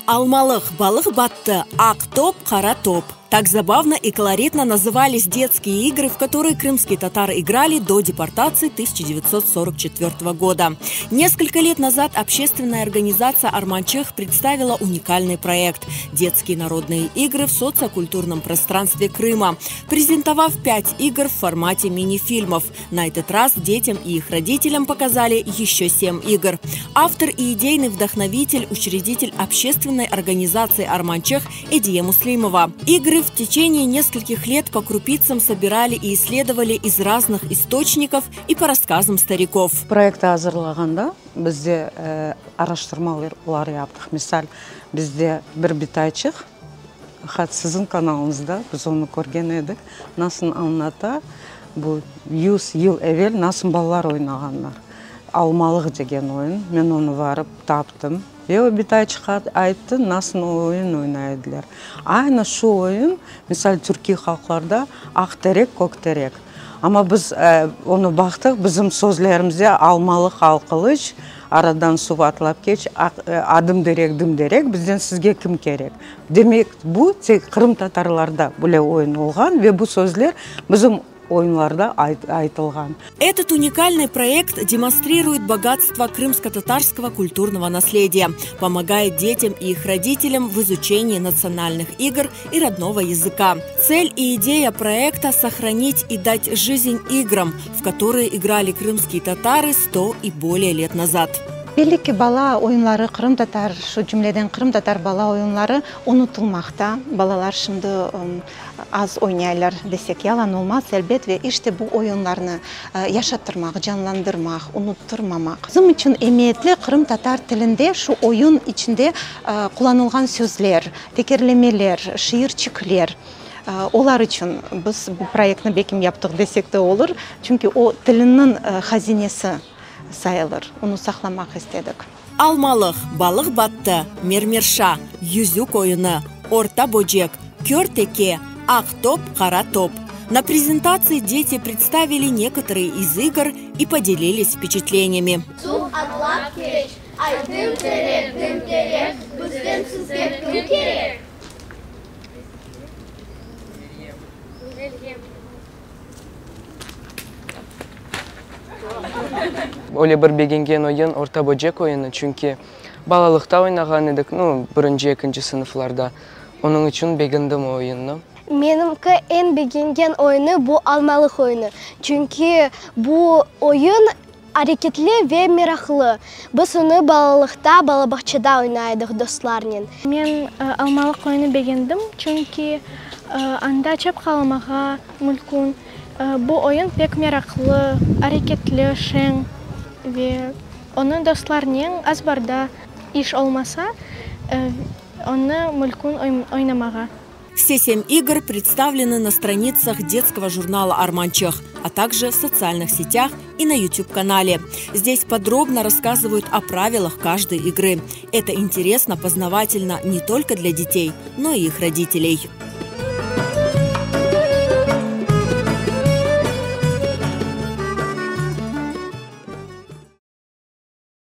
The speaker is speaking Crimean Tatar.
Almalıq, balıq battı, aq top, qara top. Так забавно и колоритно назывались детские игры, в которые крымские татары играли до депортации 1944 года. Несколько лет назад общественная организация «Арманчех» представила уникальный проект «Детские народные игры в социокультурном пространстве Крыма», презентовав пять игр в формате мини-фильмов. На этот раз детям и их родителям показали еще семь игр. Автор и идейный вдохновитель, учредитель общественной организации «Арманчех» Эдия Муслимова. Игры в течение нескольких лет по крупицам собирали и исследовали из разных источников и по рассказам стариков. Proyekt azırlağanda biz de araştırmalar yaptıq. Misal, bizde bir bitayçıq, hat siziñ kanalıñızda biz onı körgen edik, nasıl añlata, bu yuz yıl evel nasıl balalar oynağanlar. Almalıq degen oyun, men onı varıp taptım. Ve o bitayçıq ayttı, nasıl o oyun oynay ediler. Aynı şu oyun, misal, türkiy halqlarda Aq terek, kök terek. Amma biz onı baqtıq, bizim sözlerimizde Almalıq al qılıç, aradan suv atlap keç, adım derek, dım derek, bizden sizge kim kerek? Demek, bu tek qırımtatarlarda böyle oyun olğan ve bu sözler bizim oyunlarda aytılğan. Этот уникальный проект демонстрирует богатство крымско-татарского культурного наследия, помогает детям и их родителям в изучении национальных игр и родного языка. Цель и идея проекта – сохранить и дать жизнь играм, в которые играли крымские татары 100 и более лет назад. Belli ki, bala oyunları, qırımtatar, şu cümleden qırımtatar bala oyunları unutılmaqta. Balalar şimdi az oynaylar desek, yalan olmaz, elbet, ve işte bu oyunlarnı yaşattırmaq, canlandırmaq, unuttırmamaq. Bizim içün emiyetli qırımtatar tilinde şu oyun içinde qullanılğan sözler, tekerlemeler, şiirçikler. Olar içün biz bu proyektni bekim yaptıq desek de olur, çünki o tilniñ hazinesi sayılır, onı saqlamaq istedik. Almalıq, balıq battı, Mermerşa, Yüzük oyunı, Orta böcek, Kör teke, Aq top, qara top. На презентации дети представили некоторые из игр и поделились впечатлениями. Suv atlap keç, ay, dım terek, dım terek, Bizden sizge kim kerek? Öyle bir begengen oyun, Orta böcek oyunı, çünki balalıqta oynağan edik, nu, birinci, ekinci sınıflarda. Onıñ içün begendim o oyunnı. Menimki eñ begengen oyunı bu Almalıq oyunı. Çünki bu oyun areketli ve meraqlı. Biz onı balalıqta bala bağçada oynay edik dostlarnen. Men Almalıq oyunı begendim, çünki anda çapqalamağa mülkün. Bu oyun pek meraqlı, areketli, şeñ ve onı dostlarnen azbarda iş olmasa, onı mülkün oynamağa. Все семь игр представлены на страницах детского журнала «Арманчех», а также в социальных сетях и на YouTube-канале. Здесь подробно рассказывают о правилах каждой игры. Это интересно, познавательно не только для детей, но и их родителей.